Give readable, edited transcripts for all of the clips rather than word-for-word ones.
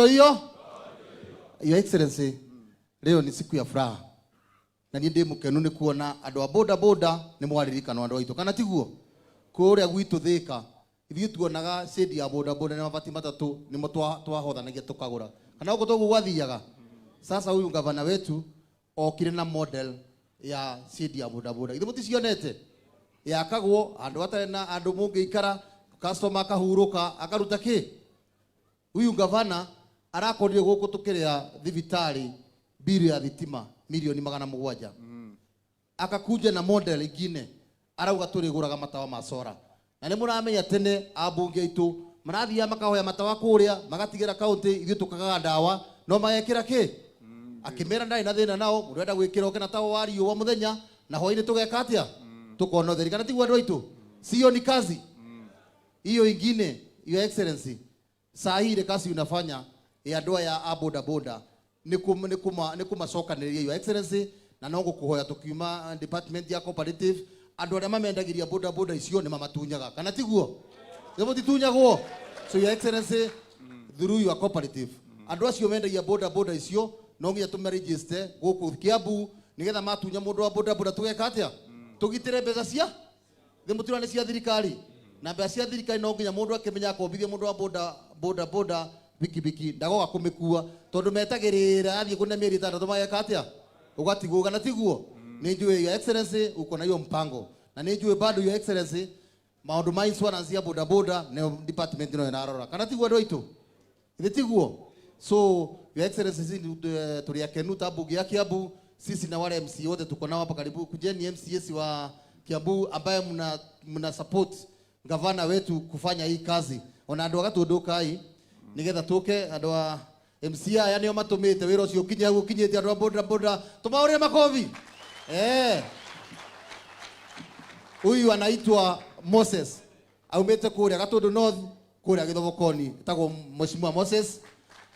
Hiyo, Your Excellency, leo ni siku ya furaha na niĩ ndĩ mũkenu nĩ kuona andũ a boda boda nĩ mwaririkanwo andũ aitũ, kana tiguo? Kũrĩa gwitũ Thĩka ithuĩ tuonaga shade ya boda boda nĩ mabati matatũ nĩmo twahothanagia tũkagũra, kana ũguo toguo gwathiaga. Sasa huyu gavana wetu okire na model ya shade ya boda boda. Ithuĩ mũticionete yakagwo andũ hatarĩ na andũ, mũngĩikara, customer akahurũka, akaruta kĩ. Huyu gavana arakorire gũkũ tũkĩrĩa thibitarĩ bill ya thitima milioni 700, akakuja na model ingine, arauga tũrĩgũraga matawa ma solar. Na nĩ mũramenya tene ambunge aitũ marathiaga makahoya matawa kũrĩa, magatigĩra kaunti, ithuĩ tũkagaga ndawa no magekĩra kĩ. Akĩmera ndarĩ na thĩna nao, mũndũ enda gwĩkĩra oke na tawa wa riũa mũthenya na hwainĩ tũgeka atĩa? Tũkona ũtheri, kana tiguo andũ aitũ? Sio ni kazi hiyo ingine? Your Excellency, saa hii ile kazi unafanya ya andũ aya a boda boda nĩ kũmacokanĩrĩria, Your Excellency, na no ngũkũhoya tũkiuma department ya cooperative, andũ arĩa mamendagĩria boda boda icio nĩ mamatunyaga, kana tiguo? Nĩ mũtitunyagwo? So Your Excellency, through your cooperative, andũ acio mendagia boda boda icio no nginya tũmaregister gũkũ Kiambu, nĩgetha matunya mũndũ wa boda boda tũgeka atĩa? Tũgitĩre mbeca cia thĩ mũtura nĩ cia thirikari, na mbeca cia thirikari no nginya mũndũ akĩmenya akombithia mũndũ wa boda boda boda bikibiki ndagoka kũmĩkua, tondũ metagĩrĩra athiĩ kũna mĩeri 6 mageka atĩa? Ũgatigwo, kana tiguo? Nĩ njũĩ, Your Excellency, uko na hiyo mpango, na nĩ njũĩ bado, Your Excellency, maũndũ ma insurance ya boda boda nĩyo department ĩno ĩrarora, kana tiguo andũ aitũ? Ithe tiguo? So Your Excellency, sisi tũrĩ akenu ta mbunge ya Kiambu, sisi na wale MCA wote tuko nao hapa karibu. Kujeni MCAs wa Kiambu ambaye mna support gavana wetu kufanya hii kazi. Ona andũ a Gatũndũ kai nigetha tũke andũ a MCA aya nĩo matũmĩte wĩra ũcio ũkinye hau ũkinyĩte. Andũ a boda boda tũmahũrĩre makobi. Eh, huyu anaitwa Moses, aumĩte kũrĩa Gatũndũ North, kũrĩa Gĩthogokoni, etagwo Mheshimiwa Moses.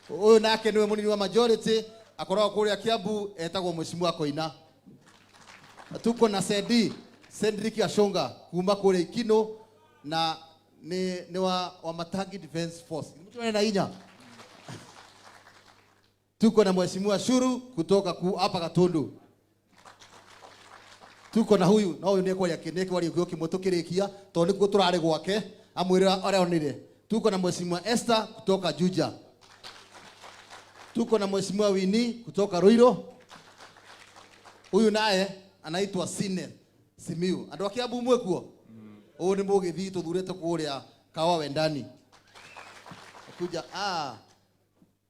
Ũyũ nake nĩwe mũnini wa majority, akoragwo kũrĩa Kiambu, etagwo Mheshimiwa Koina. Tuko na Sedi Cedric Ashonga kuma kũrĩa Ikino, na nĩ wa Matangi Defense Force. Mtu na inya. Tuko na Mheshimiwa Shuru kutoka ku hapa Gatundu. Tuko na huyu na huyu nĩekwaria nĩekwaria kĩo kĩmwe tũkĩrĩkia, tondũ nĩkuo tũrarĩ gwake, amwĩra ũrĩa onire. Tuko na Mheshimiwa Esther kutoka Juja. Tuko na Mheshimiwa Winnie kutoka Ruiru. Huyu naye anaitwa Sine Simiu. Andũ a Kiambu mwĩkuo? Ũyũ nĩ mũgĩthii tũthurĩte kũrĩa Kawa Wendani. Kuja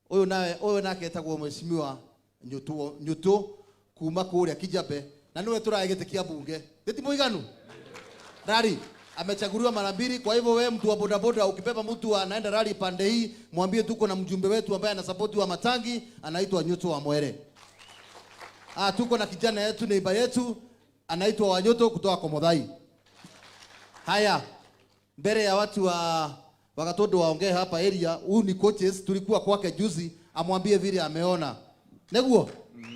ũyũ nawe, ũyũ nake etagwo Mheshimiwa Nyutu Nyutu kuma kũrĩa Kijabe, na nĩwe tũrahe gĩtĩ kĩa bunge. Gĩti mũiganu rally amechaguliwa mara mbili. Kwa hivyo wewe mtu wa bodaboda ukibeba mtu anaenda rally pande hii, mwambie tuko na mjumbe wetu ambaye anasapoti wa Matangi, anaitwa Nyutu wa Mwere. Ah, tuko na kijana yetu, neighbor yetu, anaitwa Wanyoto kutoka Komothai. Haya, mbele ya watu wa Gatundu waongee hapa area, huyu ni coaches, tulikuwa kwake juzi, amwambie vile ameona. Neguo?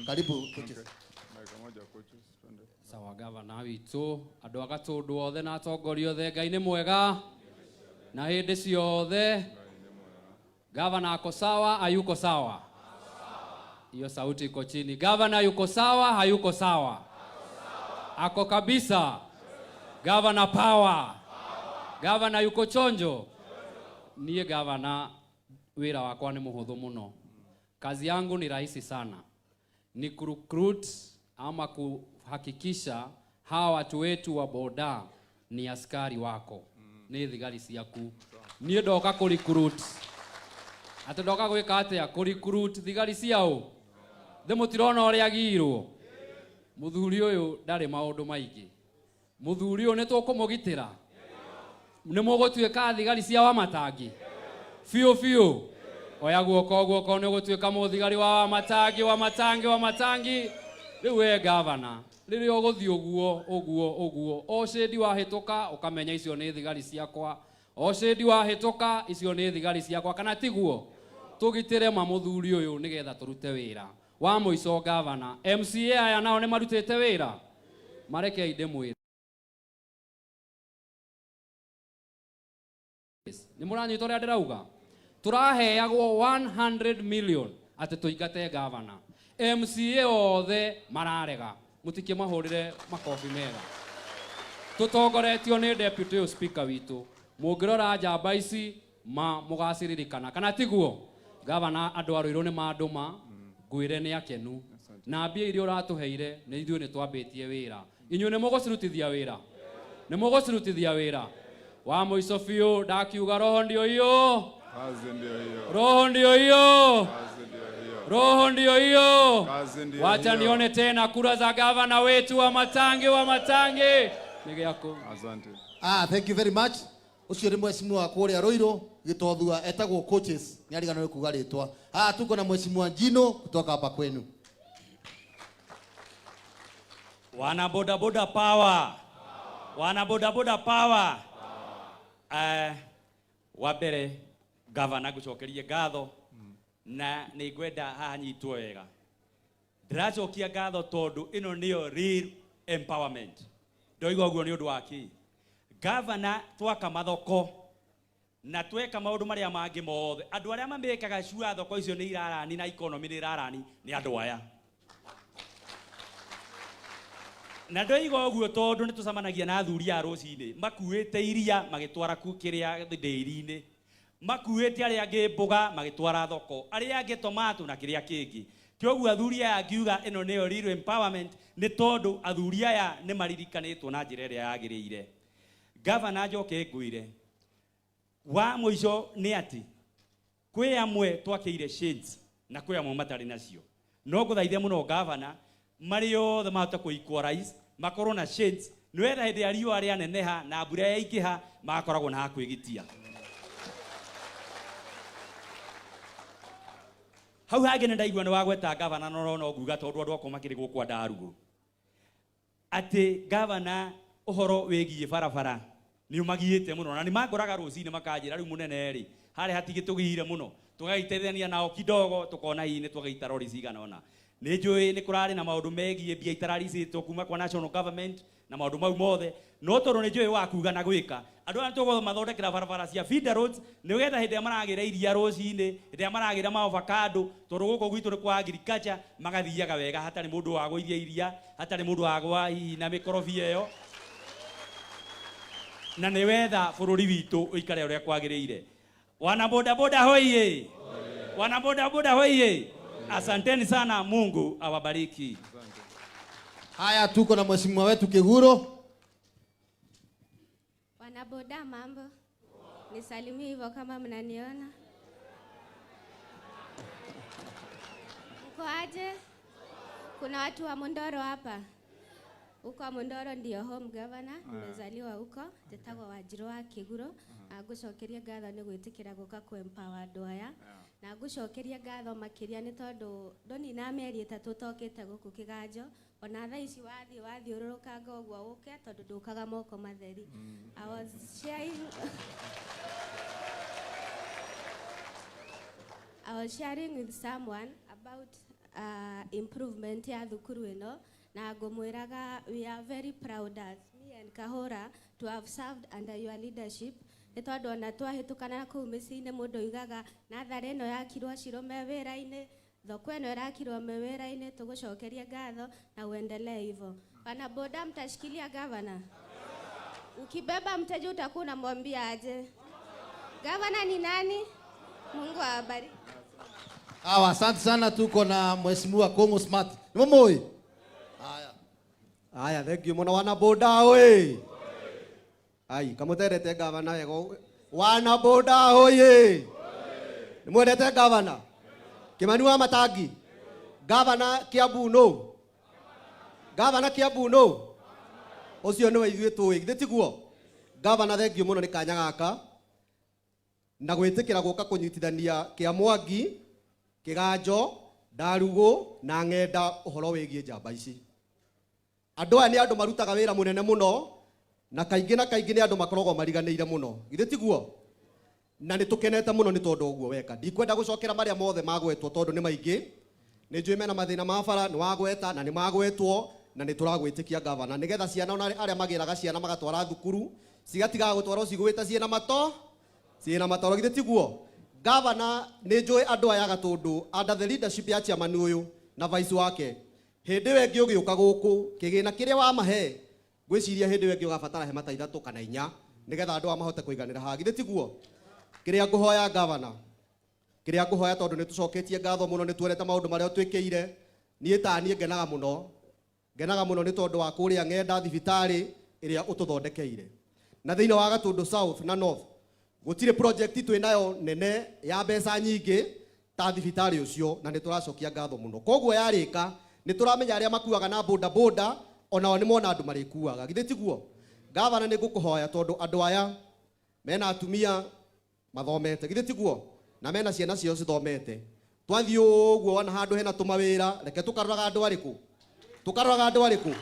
Karibu, coaches. Dakika moja, coaches, twende. Sawa, gavana witũ, andũ a Gatũndũ othe na atongoria othe, Ngai nĩ mwega na hĩndĩ ciothe. Gavana ako sawa, hayuko sawa? Hiyo sauti iko chini. Gavana yuko sawa, hayuko sawa? Ako kabisa. Gavana power. Gavana yuko chonjo. Niĩ gavana, wĩra wakwa nĩ mũhũthũ mũno. Kazi yangu ni rahisi sana, ni kurecruit ama kuhakikisha hawa watu wetu wa boda ni askari wako, nĩ thigari ciaku. Niĩ ndoka kũrecruit, atĩ ndoka gwĩka atĩa? Kũrecruit thigari ciao. Thĩ mũtirona ũrĩa agirwo mũthuri ũyũ, ndarĩ maũndũ maingĩ. Mũthuri ũyũ nĩ tũkũmũgitĩra, nĩ mũgũtuĩka thigari cia Wamatangi biũ biũ. Oya guoko, guoko, nĩ ũgũtuĩka mũthigari wa Wamatangi, Wamatangi, Wamatangi. Rĩu we gavana, rĩrĩa ũgũthiĩ ũguo ũguo ũguo, o cĩndi wahĩtũka ũkamenya icio nĩ thigari ciakwa, o cĩndi wahĩtũka icio nĩ thigari ciakwa, kana tiguo? Tũgitĩre ma mũthuri ũyũ nĩgetha tũrute wĩra. Wa mũico, gavana, MCA aya nao nĩ marutĩte wĩra, marekei ndĩmwĩre, nĩ mũranyita ũrĩa ndĩrauga? Tũraheagwo 100 million atĩ tũingate gavana. MCA othe mararega, mũtikĩmahũrĩre makobi mega. Tũtongoretio nĩ deputy ũyũ speaker witũ. Mũngĩrora njamba ici ma mũgaciririkana, kana tiguo? Gavana, andũ a Ruiru nĩ mandũma ngwĩre nĩ akenu na mbia iria ũratũheire nĩ ithuĩ nĩ twambĩtie wĩra. Inyuĩ nĩ mũgũcirutithia wĩra, nĩ mũgũcirutithia wĩra wa mũico biũ. Ndakiuga roho ndio hiyo. Kazi ndio hiyo. Roho ndio hiyo. Kazi ndio hiyo. Roho ndio hiyo. Kazi ndio Wacha hiyo. nione tena kura za gavana wetu wa Matangi, wa Matangi nĩ gĩaku. Asante. Ah, thank you very much. Ucio nĩ mheshimiwa kũrĩa Ruiru Gĩtothua, etagwo Coaches, nĩ ariganĩrwo kuga rĩtwa. Ah, tuko na mheshimiwa Njino kutoka hapa kwenu. Wana boda boda power. Wana boda boda power. Wa mbere, gavana, ngucokerie ngatho na nĩ ngwenda haha nyitwo wega. Ndĩracokia ngatho tondũ ĩno nĩyo real empowerment. Ndoiga ũguo nĩ ũndũ wa kĩ? Gavana, twaka mathoko na tweka maũndũ marĩa mangĩ mothe, andũ arĩa mamĩkaga cua thoko icio nĩ irarani na economy nĩ irarani nĩ andũ aya. Na ndoiga ũguo tondũ nĩ tũcemanagia na athuri a rũcinĩ makuĩte iria magĩtwara ku kĩrĩa ndĩri-inĩ, makuĩte arĩa angĩ mboga magĩtwara thoko, arĩa angĩ tomato na kĩrĩa kĩngĩ. Kĩoguo athuri aya ngiuga ĩno nĩyo real empowerment, nĩ tondũ athuri aya nĩ maririkanĩtwo na njĩra ĩrĩa yagĩrĩire. Gavana, njoke ngwĩre wa mũico nĩ atĩ kwĩ amwe twakĩire shades na kwĩ amwe matarĩ nacio. No ngũthaithe mũno, gavana, marĩ othe mahote kũ equalize, makorwo na shades, nĩwetha hĩndĩ ya riũa rĩaneneha na mbura yaingĩha magakoragwo na ha kwĩgitia. Hau hangĩ nĩ ndaigua nĩ wagweta, gavana, no no nguga tondũ andũ akwa makĩrĩ gũkũ Ndarugũ atĩ gavana, ũhoro wĩgiĩ barabara nĩ ũmagiĩte mũno, na nĩ mangoraga rũcinĩ makanjĩra, rĩu mũnene rĩ, harĩa hatigĩtũgiire mũno, tũgagĩteithania nao kidogo, tũkona hihi nĩ twagĩita rori cigana ũna. Nĩ njũĩ nĩ kũrarĩ na maũndũ megiĩ mbia itararicĩtwo kuma kwa national government na maũndũ mau mothe, no tondũ nĩ njũĩ wa kuga na gwĩka, andũ aya tũgũmathondekera barabara cia feeder roads, nĩgetha hĩndĩ ĩrĩa maragĩra iria rũcinĩ, hĩndĩ ĩrĩa maragĩra ma avocado, tondũ gũkũ gwitũ nĩ kwa agriculture, magathiaga wega hatarĩ mũndũ wagũithia iria, hatarĩ mũndũ wagwa hihi na mĩkorobia ĩyo, na nĩ wetha bũrũri witũ ũikare ũrĩa kwagĩrĩire. Wana boda boda hoiye! Wana boda boda hoiye! Asanteni sana, Mungu awabariki. Haya, tuko na mheshimiwa wetu Kiguro. Wanaboda, mambo? Nisalimie hivyo kama mnaniona. Mko aje? Kuna watu wa Mondoro hapa? Huko Mondoro ndio home, governor, nimezaliwa huko, njĩtagwo Wanjirũ wa Kĩguro. Na ngũcokeria ngatho nĩ gwĩtĩkĩra gũka kũ empower andũ aya. Na ngũcokeria ngatho makĩria nĩ tondũ ndonina mĩeri 3 tokĩte gũkũ Kĩganjo. Ona thaa ici wathiĩ wathiũrũrũkanga ũguo ũke tondũ ndũkaga moko matheri. I was sharing with someone about improvement ya thukuru ĩno, na ngũmwĩraga we are very proud as me and Kahora to have served under your leadership, nĩ tondũ ona twahĩtũkana kũu mĩciĩ-inĩ, mũndũ oigaga natharĩ ĩno yakirwo Cirũme wĩra-inĩ, thoko ĩno ĩrakirwo me wĩra-inĩ. Tũgũcokeria ngatho na uendelee hivyo. Wanaboda, mtashikilia gavana? Ukibeba mteja utakuwa unamwambia aje? Gavana ni nani? Mungu awabariki. Hawa, asante sana. Tuko na mheshimiwa Kongo Smart. Nĩ mũĩ? Haya. Aya, thank you mũno. Wana boda oye! Ai, kamũtendete gavana wega. Wana boda oye! Nĩ mwendete gavana Kimani wa Matangi? Gavana Kiambu no? Gavana Kiambu no? Ũcio nĩwe ithuĩ tũĩ, githĩ tiguo? Gavana, thank you mũno nĩ kanya gaka na gwĩtĩkĩra gũka kũnyitithania kĩa Mwangi, Kĩganjo, Ndarugũ na Ng'enda ũhoro wĩgiĩ njamba ici. Andũ aya nĩ andũ marutaga wĩra mũnene mũno, na kaingĩ na kaingĩ nĩ andũ makoragwo mariganĩire mũno, githĩ tiguo? Na nĩ tũkenete mũno nĩ tondũ ũguo weka. Ndikwenda gũcokera marĩa mothe magwetwo tondũ nĩ maingĩ. Nĩ njũĩ mena mathĩna ma bara, nĩ wagweta na nĩ magwetwo, na nĩ tũragwĩtĩkia, gavana, nĩgetha ciana ona arĩa magĩraga ciana magatwara thukuru cigatigaga gũtwarwo cigũĩte ciĩna mato, ciĩna matoro, githĩ tiguo? Gavana nĩ njũĩ andũ aya Gatũndũ under the leadership ya chairman ũyũ na vice wake. Hĩndĩ ĩyo ĩngĩ ũgĩũka gũkũ kĩgĩna kĩrĩa wamahe ngwĩciria hĩndĩ ĩyo ĩngĩ ũgabatara hema ta ithatũ kana inya nĩgetha andũ aya mahote kũiganĩra haha. Githĩ tiguo? Kĩrĩa ngũhoya gavana, kĩrĩa ngũhoya tondũ nĩ tũcoketie ngatho mũno, nĩ tuonete maũndũ marĩa ũtwĩkĩire. Niĩ ta niĩ ngenaga mũno, ngenaga mũno nĩ tondũ wa kũrĩa ng'enda thibitarĩ ĩrĩa ũtũthondekeire. Na thĩinĩ wa Gatũndũ South na North gũtirĩ project twĩ nayo nene ya mbeca nyingĩ ta thibitarĩ ũcio, na nĩ tũracokia ngatho mũno. Koguo yarĩka nĩ tũramenya arĩa makuaga na boda boda onao nĩ mona andũ marĩkuaga. Githĩ tiguo? Gavana nĩ ngũkũhoya tondũ andũ aya mena atumia mathomete, githĩ tiguo? Na mena ciana ciao cithomete. Twathiĩ ũguo wona handũ hena tũmawĩra, reke tũkaroraga andũ arĩkũ? Tũkaroraga andũ arĩkũ?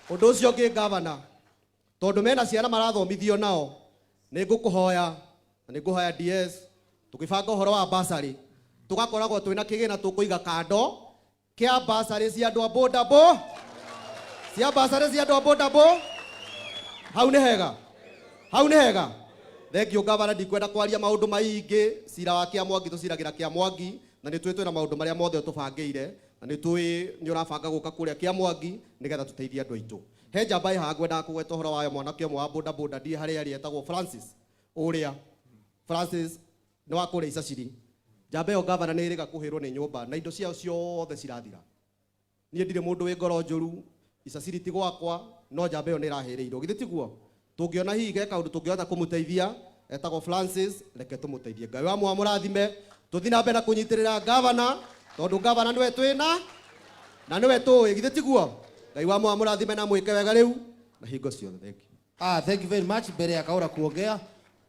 Ũndũ ũcio ũngĩ gavana, tondũ mena ciana marathomithio nao, nĩ ngũkũhoya na nĩ ngũhoya DS tũkĩbanga ũhoro wa bursary tũgakoragwo twĩna kĩgĩna tũkũiga kando kĩa bursary cia andũ a boda bo, cia bursary cia andũ a boda bo. Hau nĩ hega, hau nĩ hega. Thank you gavana, ndikwenda kwaria maũndũ maingĩ. Cira wa Kĩamwangi tũciragĩra Kĩamwangi, na nĩ tũĩ twĩna maũndũ marĩa mothe ũtũbangĩire, na nĩ tũĩ nĩ ũrabanga gũka kũrĩa Kĩamwangi nĩgetha tũteithie andũ aitũ. He njamba ĩ haha ngwendaga kũgweta ũhoro wayo, mwanake ũmwe wa boda boda ndiĩ harĩa arĩ, etagwo Francis. Ũrĩa Francis nĩ wa kũrĩa Icaciri. Njamba ĩyo gavana nĩ ĩrĩga kũhĩrwo nĩ nyũmba na indo ciao ciothe cirathira. Niĩ ndirĩ mũndũ wĩ ngoro njũru, Icaciri ti gwakwa, no njamba ĩyo nĩ ĩrahĩrĩirwo. Githĩ tiguo? Tũngĩona hihi ge kaũndũ tũngĩhota kũmũteithia, etagwo Francis, reke tũmũteithie. Ngai wa mwa mũrathime, tũthiĩ na mbere na kũnyitĩrĩra gavana, tondũ gavana nĩwe twĩna na nĩwe tũĩ. Githĩ tiguo? Ngai wa mwa mũrathime na mwĩke wega rĩu na hingo ciothe. Thank you. Ah, thank you very much. Mbere ya Kaura kuongea,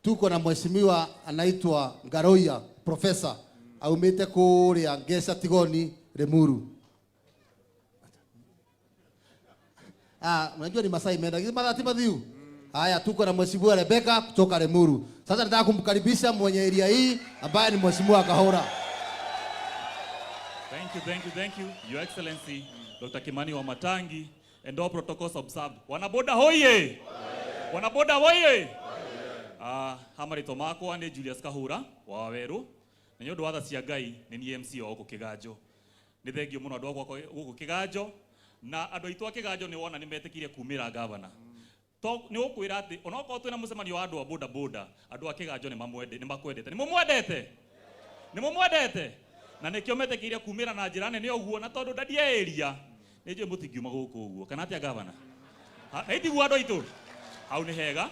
tuko na mheshimiwa anaitwa Ngaroia professor, aumite kuria Ngeca Tigoni Limuru. Ah, unajua ni Masai menda. Madhati mathiu. Haya, tuko na mheshimiwa Rebecca kutoka Limuru. Sasa nataka kumkaribisha mwenye area hii ambaye ni mheshimiwa Kahora. Thank you, thank you, thank you. Your Excellency, Dr. Kimani Wamatangi, and all protocols observed. Wanaboda hoye! Wanaboda hoye! Ha marĩtwa makwa nĩ Julius Kahura wa Waweru, na nĩ ũndũ wa tha cia Ngai nĩ niĩ MC wa gũkũ Kĩganjo. Nĩ thengio mũno andũ akwa gũkũ Kĩganjo, na andũ aitũ a Kĩganjo nĩ wona nĩ metĩkĩire kumĩra gavana. To nĩ ũkwĩra atĩ onokorwo twĩna mũcemanio wa andũ a boda boda, andũ a Kĩganjo nĩ mamwende, nĩ makwendete. Nĩ mũmwendete? Nĩ mũmwendete? Na nĩkĩo metĩkĩire kumĩra na njĩra nene ũguo, na tondũ ndadia area nĩ njũĩ mũtingiuma gũkũ ũguo, kana atĩa gavana? Na itiguo andũ aitũ? Hau nĩ hega.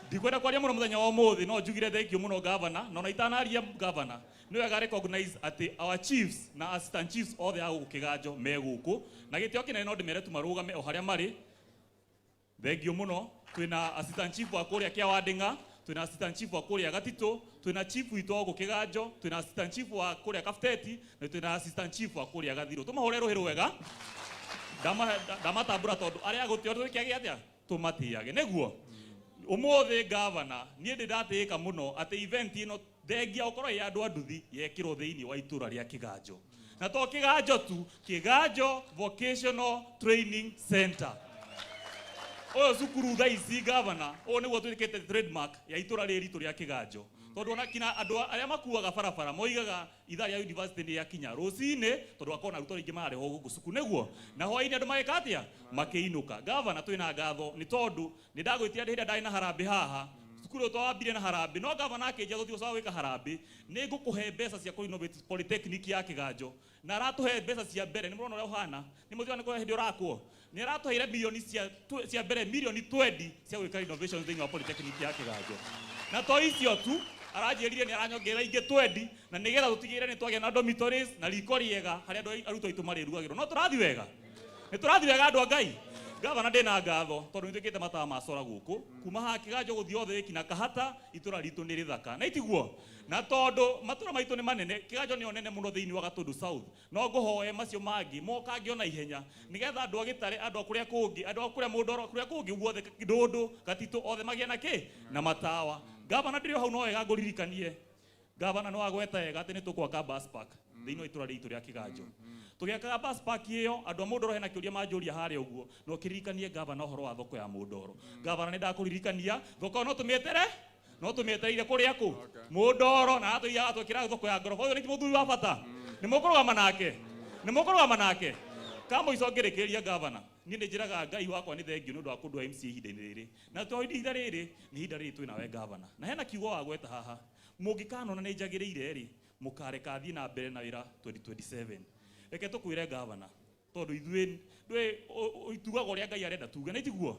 Ndikwenda kwaria mũno mũthenya wa ũmũthĩ, no njugire thank you mũno gavana, na ona itanaria gavana nĩ wega recognize atĩ our chiefs na assistant chiefs othe a gũkũ Kĩganjo me gũkũ, na gĩtĩo kĩnene no ndĩmere tu marũgame o harĩa marĩ. Thengio mũno. Twĩna assistant chief wa kũrĩa Kĩawandĩng'a, twĩna assistant chief wa kũrĩa Gatitũ, twĩna chief witũ wa gũkũ Kĩganjo, twĩna assistant chief wa kũrĩa Kabuteti, na twĩna assistant chief wa kũrĩa Gathirũ. Tũmahũre rũhĩ rwega. Ndamatambũra tondũ arĩa agũtĩo twĩkĩage atĩa? Tũmatĩage. Nĩguo ũmũthĩ gavana niĩ ndĩ ndatĩĩka mũno atĩ event ĩno thengia gũkorwo ĩ andũ a nduthi yekĩrwo thĩinĩ wa itũra rĩa Kĩganjo, na to Kĩganjo tu, Kĩganjo Vocational Training Center. Ũyũ cukuru thaa ici gavana, ũyũ nĩguo twĩkĩte trademark ya itũra rĩrĩ ritũ rĩa Kĩganjo, tondũ ona kinya andũ arĩa makuaga barabara moigaga ithaa rĩa university nĩ rĩakinya rũcinĩ, tondũ akorwo na arutwo aingĩ mararĩhwo gũkũ cukuru, nĩguo na hwaĩ-inĩ andũ magĩka atĩa? Makĩinũka. Gavana, twĩna ngatho nĩ tondũ nĩ ndagwĩtira hĩndĩ ĩrĩa ndarĩ na harambĩ haha cukuru ũyũ twawambire na harambĩ, no gavana akĩnjia tũtigũcoka gwĩka harambĩ, nĩ ngũkũhe mbeca cia kũ-renovate polytechnic ya Kĩganjo, na aratũhe mbeca cia mbere. Nĩ mũrona ũrĩa ũhana, nĩ mũtiga nĩ kũrĩa hĩndĩ ũrakwo, nĩ aratũheire milioni cia mbere, milioni 20 cia gwĩka renovations thĩinĩ wa polytechnic ya Kĩganjo. Na to icio tu, aranjĩrire nĩ aranyongerera ingĩ 20 na nĩgetha tũtigĩrĩre nĩ twagĩa na dormitories na riko rĩega harĩa andũ arutwo aitũ marĩrugagĩrwo. No tũrathiĩ wega, nĩ tũrathiĩ wega andũ a Ngai. Gavana, ndĩna ngatho tondũ nĩ twĩkĩte matawa ma cora gũkũ kuma haha Kĩganjo gũthiĩ othe kinya Kahata. Itũra ritũ nĩ rĩthaka na itiguo, na tondũ matũra maitũ nĩ manene, Kĩganjo nĩyo nene mũno thĩinĩ wa Gatũndũ South, no ngũhoe macio mangĩ mokange ona ihenya nĩgetha andũ a Gĩtare, andũ a kũrĩa kũngĩ, andũ a kũrĩa Mũndoro, kũrĩa kũngĩ guothe, Ndũndũ, Gatitũ, othe magĩe na kĩ na matawa. Gavana, ndĩrĩ o hau, no wega ngũririkanie gavana no agweta wega atĩ nĩ tũgwaka bus park thĩinĩ wa itũra rĩitũ rĩa Kĩganjo. Tũgĩakaga bus park ĩyo, andũ a Mũndoro hena kĩũria manjũria harĩa ũguo, na ũkĩririkanie gavana ũhoro wa thoko ya Mũndoro. Gavana, nĩ ndakũririkania thoko ĩyo no tũmĩetere. No tũmĩetereire kũrĩa kũ mũndoro na atũigaga twĩkĩra thoko ya ngoroba. Ũyũ nĩ mũthuri wa bata. Nĩ mũkũrũgama nake, nĩ mũkũrũgama nake. Kamũico ngĩrĩkĩrĩria, gavana, niĩ nĩ njĩraga Ngai wakwa nĩ thengiũ nĩ ũndũ wa kũndua MCA ihinda-inĩ rĩrĩ, na to ihinda rĩrĩ, nĩ ihinda rĩrĩ twĩ nawe gavana, na hena kiugo wagweta haha, mũngĩkanona nĩ njagĩrĩire rĩ, mũkareka thiĩ na mbere na wĩra 2027. Reke tũkwĩre gavana, tondũ ithuĩ ndũĩ tugaga ũrĩa Ngai arenda tuge, na itiguo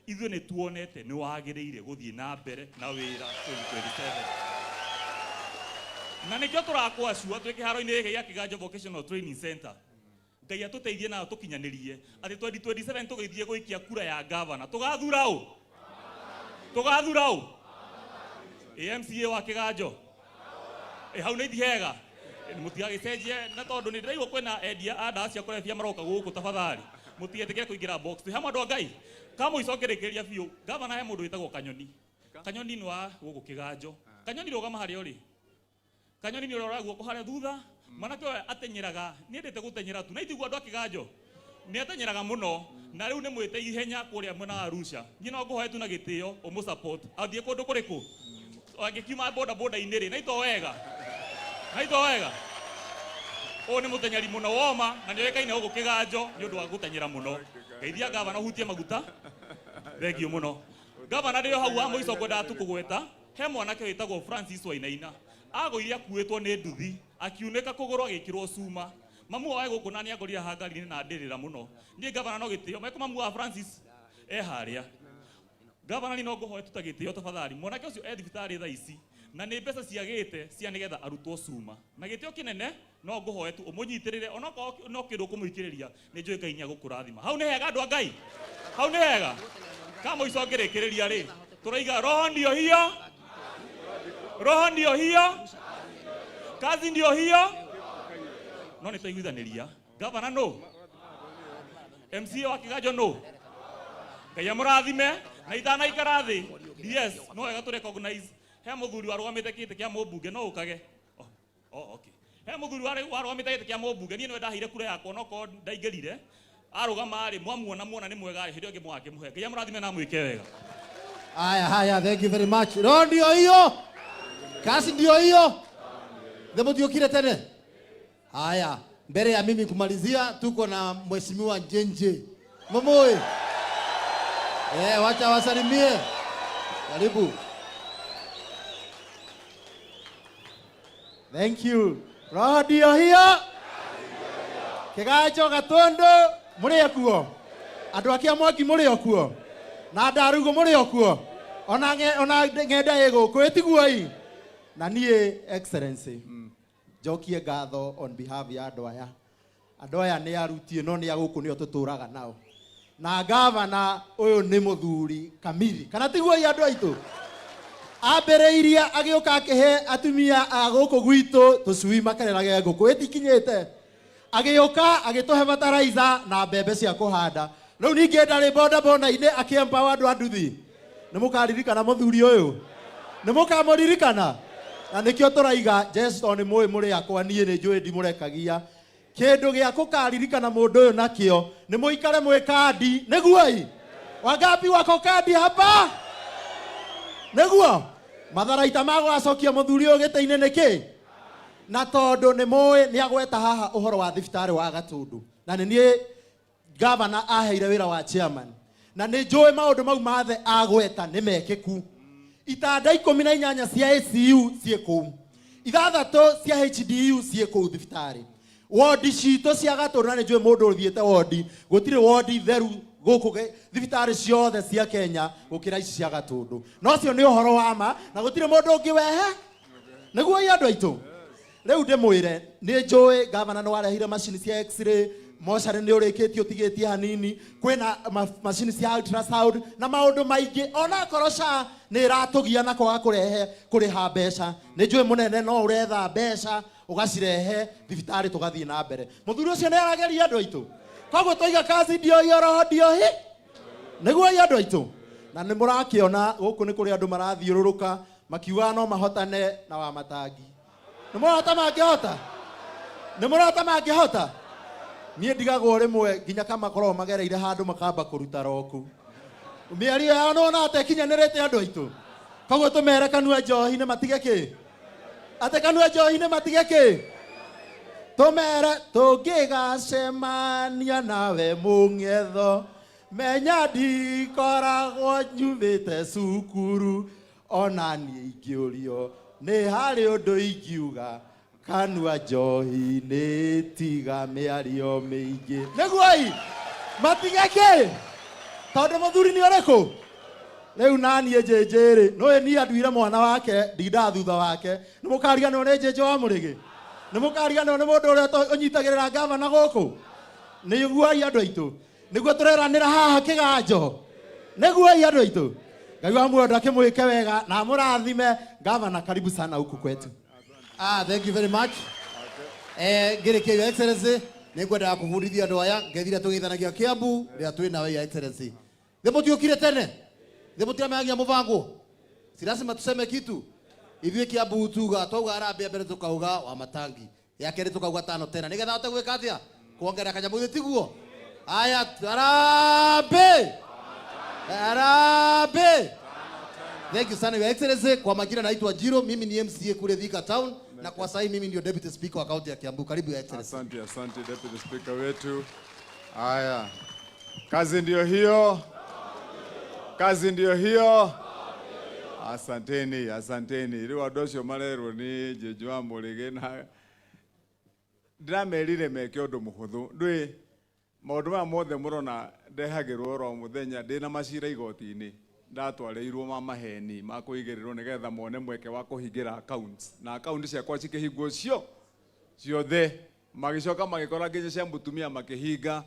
ithuĩ nĩ tuonete nĩ wagĩrĩire gũthiĩ na mbere na wĩra 2027, na nĩkĩo tũrakwacua twĩ kĩharo-inĩ gĩkĩ gĩa Kĩganjo Vocational Training Center. Ngai atũteithie na tũkinyanĩrie atĩ 2027 tũgĩthiĩ gũikia kura ya gavana, tũgathura ũ? Tũgathura ũ? MCA wa Kĩganjo hau nĩ ithi hega, mũtigagĩcenjie, na tondũ nĩ ndĩraigua kwĩna endia a ndawa cia kũrebia maroka gũkũ, tafadhali mũtigetĩkĩre kũingĩra box. Twĩ hamwe, andũ a Ngai. Kamũico ngĩrĩkĩrĩria biũ, gavana, he mũndũ wĩtagwo Kanyoni. Kanyoni nĩ wa gũkũ Kĩganjo. Kanyoni, rũgama harĩa ũrĩ. Kanyoni nĩ ũrora guoko harĩa thutha. Mwanake ũyũ atenyeraga, nĩendete gũtenyera tu, na itiguo andũ a Kĩganjo, nĩ atenyeraga mũno, na rĩu nĩ mwĩte ihenya kũrĩa mwena wa Arusha. Niĩ no ngũhoe tu na gĩtĩo ũmũ support athiĩ kũndũ kũrĩkũ angĩkiuma boda boda-inĩ rĩ, na ito wega, na ito wega. Ũyũ nĩ mũtenyeri mũno woma, na nĩ oĩkaine gũkũ Kĩganjo nĩ ũndũ wa gũtenyera mũno. Geithia gavana, ũhutie maguta. Thengiũ mũno, gavana. Ndĩo hau wa mũico ngwendaga tu kũgweta, he mwanake wĩtagwo Francis Wainaina, agũire akuĩtwo nĩ nduthi, akiunĩka kũgũrũ, agĩkĩrwo cuma. Mamu wae gũkũ na nĩ angorire haha ngari-inĩ na ndĩrĩra mũno. Niĩ gavana no gĩtĩo meko mamu wa Francis e harĩa. Gavana, ni no ngũhoe tu ta gĩtĩo, tafadhali, mwanake ũcio e thibitarĩ thaa ici, na nĩ mbeca ciagĩte cia nĩgetha arutwo cuma, na gĩtĩo kĩnene no ngũhoe tu ũmũnyitĩrĩre, onokorwo no kĩndũ ũkũmũikĩrĩria, nĩ njũĩ Ngai nĩ agũkũrathima. Hau nĩ hega, andũ a Ngai, hau nĩ hega. Kamũico ngĩrĩkĩrĩria rĩ, tũraiga roho ndio hiyo, roho ndio hiyo, kazi ndio hiyo. No nĩ twaiguithanĩria, gavana no MCA wa Kĩganjo no Ngai amũrathime. Na itanaikara thĩ, yes, no wega tũ recognize he mũthuri warũgamĩte kĩtĩ kĩa mũmbunge, no ũkage. Oh, okay. He mũthuri warũgamĩte gĩtĩ kĩa mũmbunge, niĩ nĩwe ndaheire kura yakwa, no korwo ndaingĩrire arũgama rĩ, mwamuona muona nĩ mwega rĩ, hĩndĩ ĩyo ĩngĩ mũgakĩmũhe. Ngai amũrathime na amwĩke wega. Haya, haya, thank you very much. Roho ndio hiyo, kazi ndio hiyo. Themutiokire tene. Haya, mbele ya mimi kumalizia, tuko na Mheshimiwa Njenje Momoi. Wacha wasalimie. Karibu. Thank you. Roho ndio hiyo. Kiganjo, Gatundu muri okuo. Andu akia mwaki muri okuo. Na ndarugo muri okuo. Ona ona ng'enda ĩ gũkũ ĩtiguo i. Na niĩ, Excellency, njokie ngatho on behalf ya andũ aya. Andũ aya nĩ aruti ĩno nĩ a gũkũ, nĩo tũtũraga nao. Na gavana ũyũ nĩ mũthuri kamiri. Kana tiguo i, andũ aitũ? Ambĩrĩirie agĩũka akĩhe atumia a gũkũ gwitũ tũcui makererage ngũkũ ĩtikinyĩte, agĩũka agĩtũhe bataraitha na mbembe cia kũhanda. Rĩu ningĩ ndarĩ boda boda-inĩ akĩ-empower andũ a nduthi. Nĩ mũkaririkana mũthuri ũyũ, nĩ mũkamũririkana, na nĩkĩo tũraiga Jesto nĩ mũĩ mũrĩ akwa. Niĩ nĩ njũĩ ndimũrekagia kĩndũ gĩa kũkaririkana mũndũ ũyũ nakĩo nĩ mũikare mwĩ kandi nĩguo i. Wangapi wako kandi hapa? Nĩguo matharaita ma gũgacokia mũthuri ũyũ gĩtĩ-inĩ nĩkĩ, na tondũ nĩ mũĩ nĩ agweta haha ũhoro wa thibitarĩ wa Gatundu, na nĩ niĩ gavana aheire wĩra wa chairman, na nĩ njũĩ maũndũ mau mathe agweta nĩ mekĩku. Itanda 18 cia ICU ciĩ kũu, 6 cia HDU ciĩ kũu thibitarĩ. Wodi citũ cia Gatũndũ, na nĩ njũĩ mũndũ ũthiĩte wodi, gũtirĩ wodi theru gũkũ thibitarĩ ciothe cia Kenya gũkĩra ici cia Gatũndũ, na ũcio nĩ ũhoro wa ma, na gũtirĩ mũndũ ũngĩ wehe nĩguo i andũ aitũ. Rĩu ndĩmwĩre, nĩ njũĩ gavana nĩ warehire macini cia x-ray, mocarĩ nĩ ũrĩkĩtie, ũtigĩtie hanini, kwĩna macini cia ultrasound na maũndũ maingĩ. Onakorwo SHA nĩ ĩratũgia na kwaga kũrehe kũrĩha mbeca, nĩ njũĩ mũnene no ũretha mbeca ũgacirehe thibitarĩ tũgathiĩ na mbere. Mũthuri ũcio nĩ arageria, andũ aitũ. Koguo twaiga kazi ndio hiyo, roho ndio hi nĩguo i andũ aitũ. Na nĩ mũrakĩona gũkũ nĩ kũrĩ andũ marathiũrũrũka makiugaga no mahotane na Wamatangi. Nĩ mũrota mangĩhota? Nĩ mũrota mangĩhota? Niĩ ndigagwo rĩmwe nginya kamakoragwo magereire handũ makamba kũruta roku mĩario yao, nĩwona atekinyanĩrĩte, andũ aitũ. Koguo tũmere kanua njohi nĩ matige kĩ? Atĩ kanua njohi nĩ matige kĩ? Tũmere tũngĩgacemania nawe mũng'etho menya ndikoragwo nyumĩte cukuru ona niĩ ingĩũrio nĩ harĩ ũndũ ingiuga kanua njohi nĩ tiga mĩario mĩingĩ. Nĩguo i matige kĩ? Tondũ mũthuri nĩ ũrĩkũ? Rĩu naniĩ njĩnjĩ rĩ, nũĩ niĩ anduire mwana wake, ndindaga thutha wake. Nĩ mũkariganĩrwo nĩ njĩnjĩ wa mũrĩgĩ? Nĩ mũkariganĩrwo nĩ mũndũ ũrĩa ũnyitagĩrĩra ngavana gũkũ? Nĩguo andũ aitũ, nĩguo tũreranĩra haha kĩganjo. Nĩguo andũ aitũ, Ngai wa muoyo ndakĩmwĩke wega na amũrathime. Gavana, karibu sana huku kwetu. Ah, thank you very much. Ngĩrĩkia Your Excellency, nĩ ngwendaga kũbundithia andũ aya ngethira tũgeithanagia Kiambu rĩrĩa twĩ nawe Your Excellency. Thĩ mũtiũkire tene, thĩ mũtiramenyagia mũbango. Si lazima tuseme kitu. Ithuĩ Kiambu tuga twauga harambee mbere tukauga wa matangi. Ya kerĩ tukauga tano tena. Nĩgetha ahote gwĩka atĩa? Kuongerera kanyamũ githĩ tiguo? Aya, harambee! Harambee! Thank you sana Your Excellency. Kwa majina naitwa Jiro, mimi ni MCA kule Thika Town na kwa sasa mimi ndio Deputy Speaker wa kaunti ya Kiambu. Karibu Your Excellency. Asante, asante Deputy Speaker wetu. Haya, kazi ndio hiyo, kazi ndio hiyo. Asanteni, asanteni. Rĩu andũ acio marerwo nĩ Njĩnjĩ wa Mũrĩgĩ na ndĩramerire meke ũndũ mũhũthũ. Ndũĩ maũndũ maya mothe mũrona ndehagĩrwo oro mũthenya ndĩna macira igoti-inĩ ndatwarĩirwo ma maheni ma kũigĩrĩrwo nĩgetha mone mweke wa kũhingĩra accounts na account ciakwa cikĩhingwo cio ciothe, magĩcoka magĩkora nginya cia mũtumia makĩhinga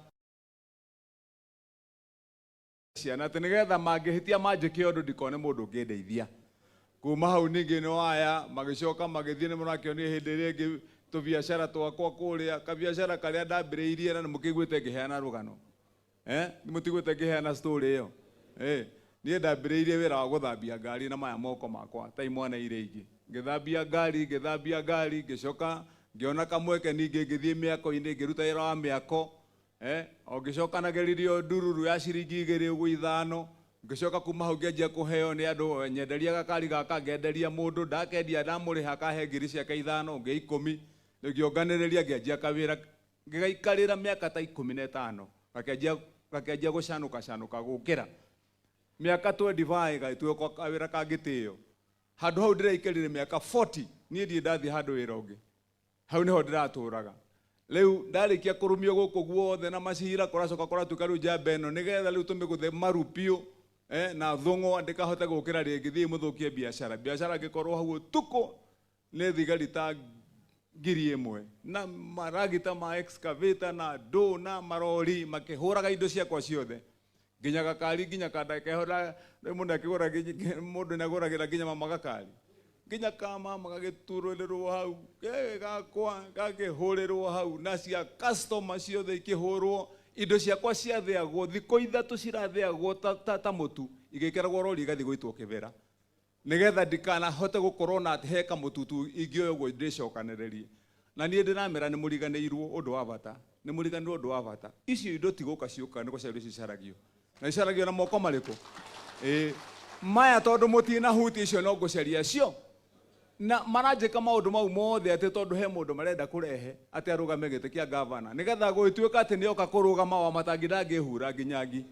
ciana atĩ nĩgetha mangĩhĩtia manjĩke ũndũ ndikone mũndũ ũngĩndeithia. Kuma hau ningĩ nĩ waya magĩcoka magĩthiĩ nĩ mũrakĩonire hĩndĩ ĩrĩa ĩngĩ tũbiacara twakwa kũrĩa kabiacara karĩa ndambĩrĩirie na nĩ mũkĩiguĩte ngĩheana rũgano. Nĩ mũtiguĩte ngĩheana story ĩyo? Niĩ ndambĩrĩirie wĩra wa gũthambia ngari na maya moko makwa ta imwana iria ingĩ. Ngĩthambia ngari, ngĩthambia ngari, ngĩcoka ngĩona kamweke ningĩ ngĩthiĩ mĩako-inĩ ngĩruta wĩra wa mĩako. O ngĩcokanagĩrĩrio ndururu ya ciringi igĩrĩ ũguo ithano, ngĩcoka kuma hau ngĩanjia kũheo nĩ andũ, nyenderia gakari gaka, ngenderia mũndũ, ndakendia ndamũrĩha akahe ngiri ciake ithano, ngĩ ikũmi, ngĩonganĩrĩria ngĩanjia kawĩra, ngĩgaikarĩra mĩaka ta 15, gakĩanjia gũcanũka canũka gũkĩra. Mĩaka 25 gagĩtuĩka kawĩra kangĩtĩo. Handũ hau ndĩraikarire mĩaka 40, niĩ ndirĩ ndathiĩ handũ wĩra ũngĩ. Hau nĩho ndĩratũraga. Rĩu ndarĩkia kũrumio gũkũ guothe na macira kũracoka kũratuĩka rĩu njamba ĩno nĩgetha rĩu tũmĩgũthe maru biũ, na thũng'wa ndĩkahote gũkĩra rĩngĩ thiĩ mũthũkie biacara. Biacara ngĩkorwo hau ũtukũ nĩ thigari ta 1000 na maragita ma excavator na ndũ na marori makĩhũraga indo ciakwa ciothe nginya gakari nginya kanda kehora rĩu mũndũ akĩgũra nginya mũndũ nĩagũragĩra nginya mama gakari nginya ka mama gagĩturũrĩrwo hau gakwa gakĩhũrĩrwo hau na cia customer ciothe ikĩhũrwo indo ciakwa ciathĩagwo thikũ ithatũ cirathĩagwo ta mũtu igĩkĩragwo rori igathiĩ gũitwo kĩbera nĩgetha ndikanahote gũkorwo na atĩ he kamũtutu ingĩoya ũguo ndĩcokanĩrĩrie. Na niĩ ndĩramera nĩ mũriganĩirwo ũndũ wa bata, nĩ mũriganĩirwo ũndũ wa bata. Icio indo ti gũka ciũkaga, nĩ gũcario cicaragio. Na icaragio na moko marĩkũ? Maya tondũ mũtinahutia icio no ngũcaria cio. Na maranjĩka maũndũ mau mothe atĩ tondũ he mũndũ marenda kũrehe atĩ arũgame gĩtĩ kĩa gavana. Nĩgetha gũgĩtuĩka atĩ nĩoka kũrũgama wa matangi ndangĩhura nginya ngi.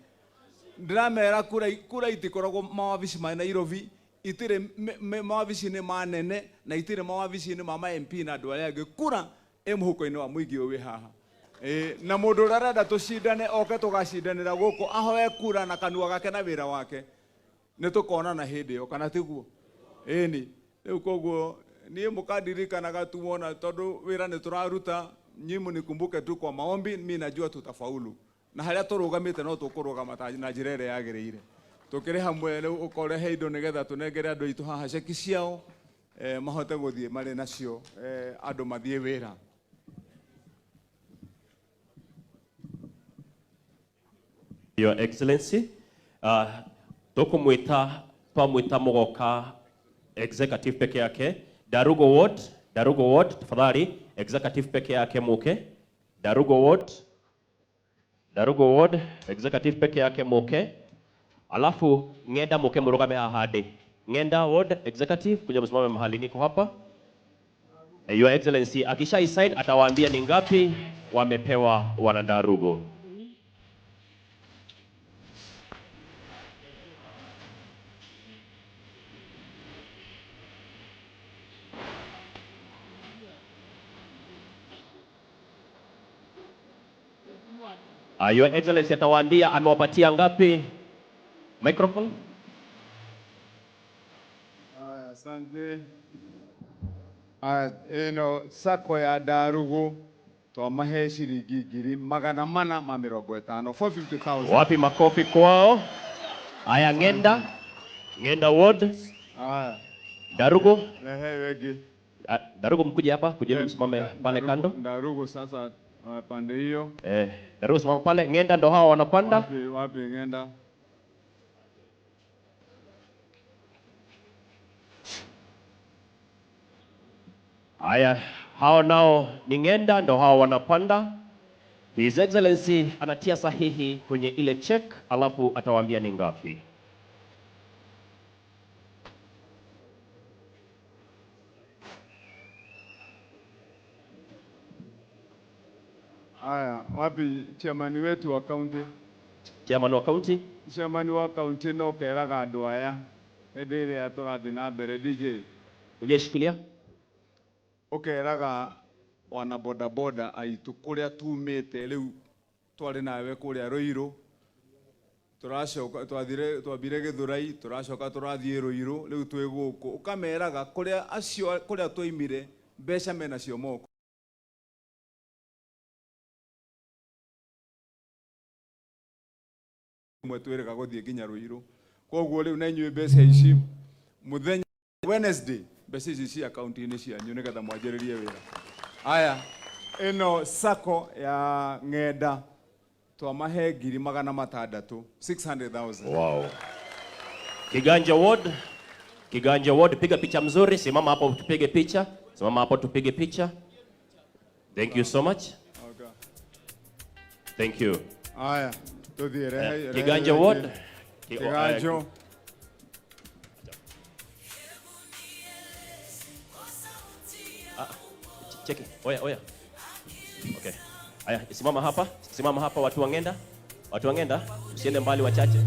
Ndĩramera kura itikoragwo mawabici ma Nairobi, itirĩ mawabici-inĩ ma nene na itirĩ mawabici-inĩ ma MP na andũ arĩa angĩ. Kura ĩ mũhuko-inĩ wa mũingĩ ũyũ wĩ haha. Na mũndũ ũrĩa arenda tũcindane oke tũgacindanĩra gũkũ ahoe kura na kanua gake na wĩra wake. Nĩ tũkonana hĩndĩ ĩyo kana tiguo? Ĩni. Rĩu koguo niĩ mũkandirikanaga tu wona tondũ wĩra nĩ tũraruta, nyinyi mnikumbuke tu kwa maombi, mi najua tutafaulu. Na harĩa tũrũgamĩte no tũkũrũgama na njĩra ĩrĩa yagĩrĩire. Tũkĩrĩ hamwe rĩu ũkorehe indo nĩgetha tũnengere andũ aitũ haha ceki ciao, mahote gũthiĩ marĩ nacio, andũ mathiĩ wĩra. Your Excellency, tũkũmwĩta, twamwĩta mũgoka executive peke yake. Darugo Ward, Darugo Ward, tafadhali, executive peke yake muke. Darugo Ward, Darugo Ward, executive peke yake muke. Alafu ng'enda muke mũrũgame haha ndĩ. Ngenda Ward Executive, kuja msimame mahali niko hapa. Your Excellency akisha sign atawaambia ni ngapi wamepewa wana Ndarugo. Your Excellency atawaambia amewapatia ngapi. Microphone. Aya, asante. Aya, ĩno sacco ya Ndarugu twamahe ciringi 450,000, 450,000. Wapi makofi kwao? Aya, Ngenda. Ngenda Ward. Aya. Ndarugu. Rehe wegi. Ndarugu mkuje hapa, kujeni msimame pale kando. Ndarugu sasa pande hiyo. Ndarugu simama pale, Ngenda ndo hao wanapanda. Wapi, wapi Ngenda? Aya, hao nao ni Ngenda ndo hao wanapanda. His Excellency anatia sahihi kwenye ile check, alafu atawaambia ni ngapi. Aya, wapi chairman wetu wa county? Chairman wa county? Chairman wa county no keraga andu aya hĩndĩ ĩrĩa tũrathiĩ na mbere. DJ. Ulieshikilia? Ũkeraga wana bodaboda aitũ kũrĩa tumĩte rĩu twarĩ nawe kũrĩa Ruiru, tũracoka twathire twambire Gĩthũrai, tũracoka tũrathiĩ Ruiru, rĩu twĩ gũkũ. Ũkameraga kũrĩa acio kũrĩa twaimire mbeca menacio moko. Mwe twĩrĩga gũthiĩ nginya Ruiru. Koguo rĩu na inyuĩ mbeca ici mũthenya Wednesday mbeca ici cia akaunti-inĩ cianyu nĩgetha mwanjĩrĩrie wĩra. Aya, ĩno sacco ya Ng'enda twamahe 600,000, 600,000. Wow. Kiganja Ward, Kiganja Ward, piga picha mzuri, simama hapo tupige picha, simama hapo tupige picha. Thank you so much. Okay. Thank you. Aya, tuthiĩ rehe, Kiganja rehe Ward. Kiganjo. Cheki. Oya, oya. Okay. Aya, simama hapa. Simama hapa watu wa Ng'enda. Watu wa Ng'enda, usiende mbali wachache.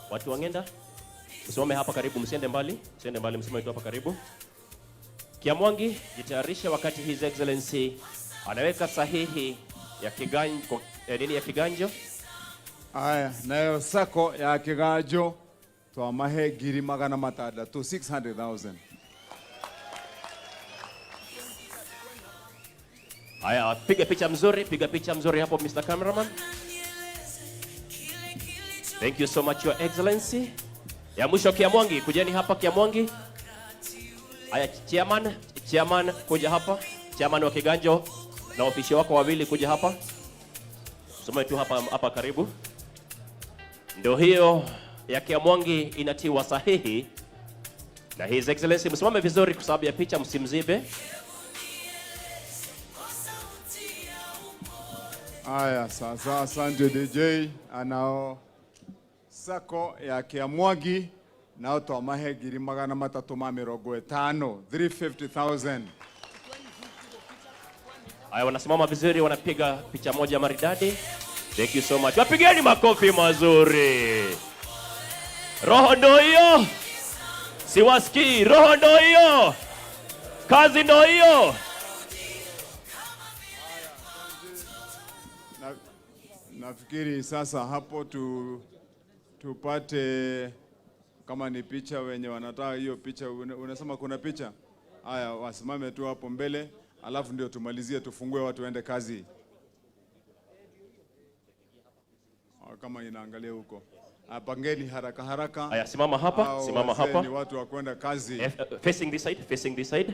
Watu wa Ng'enda, msimame hapa karibu, msiende mbali. Msiende mbali, msimame tu hapa karibu. Kiamwangi, jitayarishe wakati His Excellency anaweka sahihi ya kiganjo, nini ya kiganjo? Aya, nayo sacco ya kiganjo twamahe 600,000, 600,000. Aya, piga picha mzuri, piga picha mzuri hapo Mr. Cameraman. Thank you so much Your Excellency. Ya mwisho Kiamwangi, kujeni hapa Kiamwangi. Aya, chairman, chairman kuja hapa. Chairman wa Kiganjo na ofisi wako wawili kuja hapa. Soma tu hapa hapa karibu. Ndio hiyo ya Kiamwangi inatiwa sahihi na His Excellency. Msimame vizuri kwa sababu ya picha, msimzibe. Aya, sasa asante DJ. Anao sacco ya Kiamwangi nao twamahe 350,000, 350,000. Aya, wanasimama vizuri, wanapiga picha moja maridadi. Thank you so much. Wapigeni makofi mazuri. Roho ndo hiyo. Siwasikii. Roho ndo hiyo. Kazi ndo hiyo. Nafikiri sasa hapo tupate kama ni picha wenye wanataka hiyo picha. Unasema kuna picha? Aya, wasimame tu hapo mbele, alafu ndio tumalizie tufungue watu waende kazi. Kama inaangalia huko. Pangeni haraka haraka. Aya, simama hapa, Hao simama wazee hapa. Ni watu wa kwenda kazi. Facing this side, facing this side.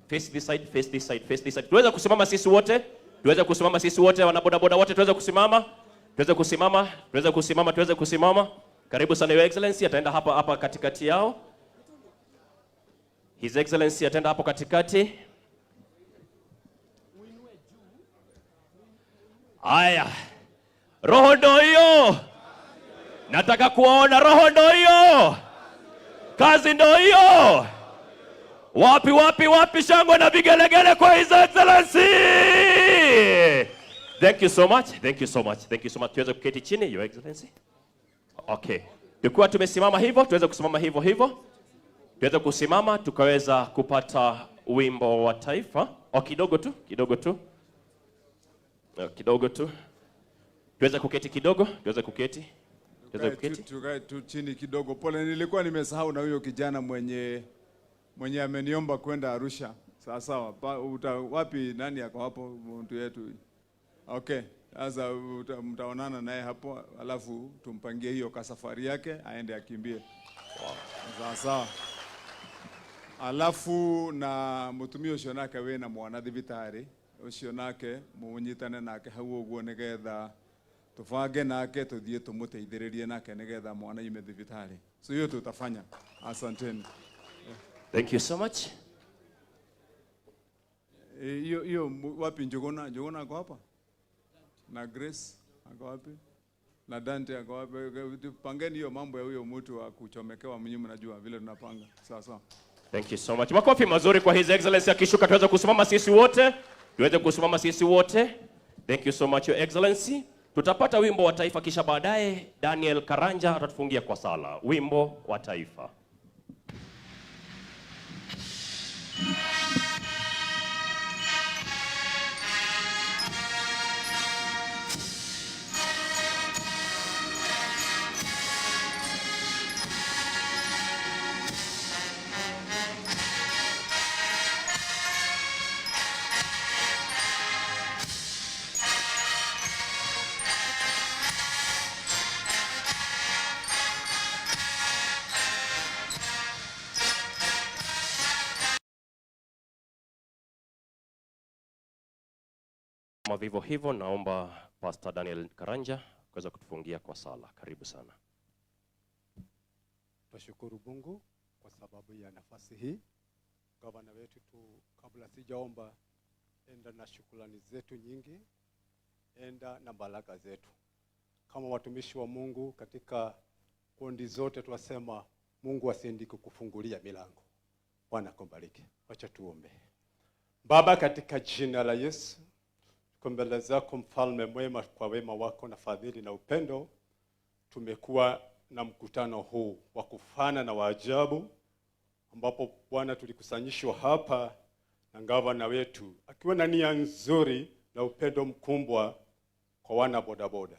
Face this side, face this side, face this side. Tuweze kusimama sisi wote? Tuweze kusimama sisi wote, wana boda boda wote tuweze kusimama? Tuweze kusimama, tuweze kusimama, tuweze kusimama. Karibu sana Your Excellency, ataenda hapa hapa katikati yao. His Excellency ataenda hapo katikati. Aya. Roho ndo hiyo. Nataka kuwaona. Roho ndo hiyo, kazi ndo hiyo. Wapi wapi wapi shangwe na vigelegele kwa His Excellency. Thank you so much. Thank you so much. Thank you so much. Tuweze kuketi chini, Your Excellency. Okay. Tukiwa tumesimama hivyo, tuweze kusimama hivyo hivyo. Tuweze kusimama tukaweza kupata wimbo wa taifa. Oh, kidogo tu, kidogo tu. Oh, kidogo tu. Tuweze kuketi kidogo, tuweze kuketi. Tuweze kuketi. Tukae tu chini kidogo. Pole, nilikuwa nimesahau na huyo kijana mwenye ameniomba kwenda Arusha. Sawa sawa. Wapi nani ako hapo mtu yetu? Okay. Sasa mtaonana naye hapo, alafu tumpangie hiyo kasafari yake aende akimbie. Wow. Sawa sawa. Alafu na mutumia ucio nake wina mwana thibitari ucio nake munyitane nake hau uguo nigetha tubange nake tuthie tumuteithiririe nake nigetha mwana ime thibitari. So hiyo tutafanya. Asanteni. Thank you so much. Hiyo hiyo wapi Njuguna? Njuguna ako hapa? Na Grace ako wapi? Na Dante ako wapi? Pangeni hiyo mambo ya huyo mtu wa kuchomekewa, mnyinyi mnajua vile tunapanga. Sawa sawa. Thank you so much. Makofi mazuri kwa His Excellency akishuka, tuweze kusimama sisi wote. Tuweze kusimama sisi wote. Thank you so much, Your Excellency. Tutapata wimbo wa taifa kisha baadaye Daniel Karanja atatufungia kwa sala. Wimbo wa taifa. Kama vivyo hivyo, naomba Pastor Daniel Karanja kuweza kutufungia kwa sala. Karibu sana. Tashukuru Mungu kwa sababu ya nafasi hii. Gavana wetu tu, kabla sijaomba, enda na shukrani zetu nyingi, enda na baraka zetu. Kama watumishi wa Mungu katika kundi zote twasema Mungu asiende kukufungulia milango. Bwana akubariki. Wacha tuombe. Baba, katika jina la Yesu, tuko mbele zako mfalme mwema, kwa wema wako na fadhili na upendo. Tumekuwa na mkutano huu wa kufana na wa ajabu, ambapo Bwana tulikusanyishwa hapa na gavana wetu akiwa na nia nzuri na upendo mkubwa kwa wana bodaboda.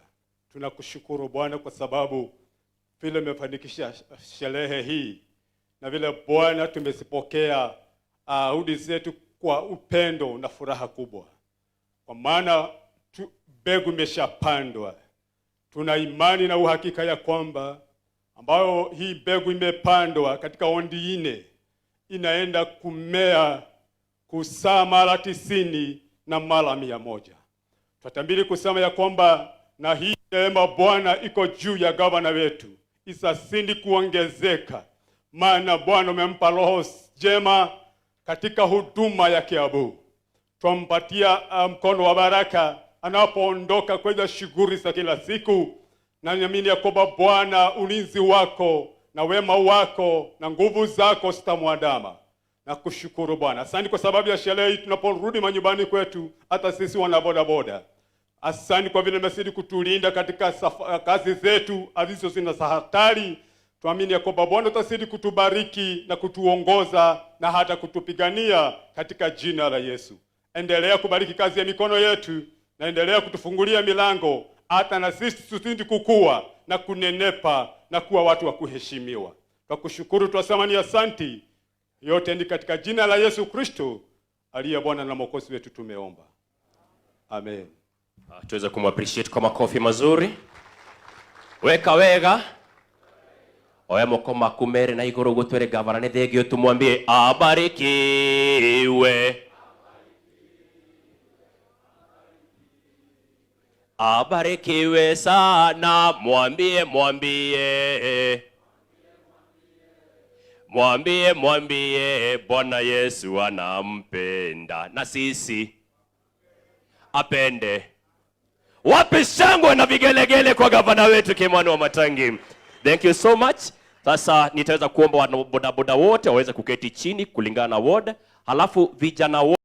Tunakushukuru Bwana kwa sababu vile umefanikisha sherehe hii na vile Bwana tumezipokea ahadi zetu kwa upendo na furaha kubwa, kwa maana mbegu imeshapandwa. Tuna imani na uhakika ya kwamba ambayo hii mbegu imepandwa katika ondi 4 inaenda kumea kusaa mara 90 na mara 100. Tutatambili kusema ya kwamba na hii neema Bwana iko juu ya gavana wetu isasindi kuongezeka, maana Bwana umempa roho njema katika huduma ya Kiambu. Twampatia mkono wa baraka anapoondoka kwenda shughuli za kila siku, na niamini ya kwamba Bwana ulinzi wako na wema wako na nguvu zako zitamwandama. Na kushukuru Bwana. Asante kwa sababu ya sherehe hii tunaporudi manyumbani kwetu, hata sisi wana bodaboda. Asante kwa vile umezidi kutulinda katika kazi zetu alizo zina hatari. Tuamini ya kwamba Bwana utazidi kutubariki na kutuongoza na hata kutupigania katika jina la Yesu. Endelea kubariki kazi ya mikono yetu na endelea kutufungulia milango hata na sisi tuzidi kukua na kunenepa na kuwa watu wa kuheshimiwa. Tukushukuru, twasema ni asanti. Yote ni katika jina la Yesu Kristo aliye Bwana na Mwokozi wetu tumeomba. Amen. Tuweze kumappreciate kwa makofi mazuri. Weka wega. Oya moko maku mere na iguru gutwere gavana ni thengio, tumwambie abarikiwe. Abarikiwe sana, mwambie, mwambie. Mwambie, mwambie Bwana Yesu anampenda na sisi apende. Wapi shangwe na vigelegele kwa gavana wetu Kimani Wamatangi? Thank you so much. Sasa nitaweza kuomba wanabodaboda wote waweze kuketi chini kulingana na ward, halafu vijana wote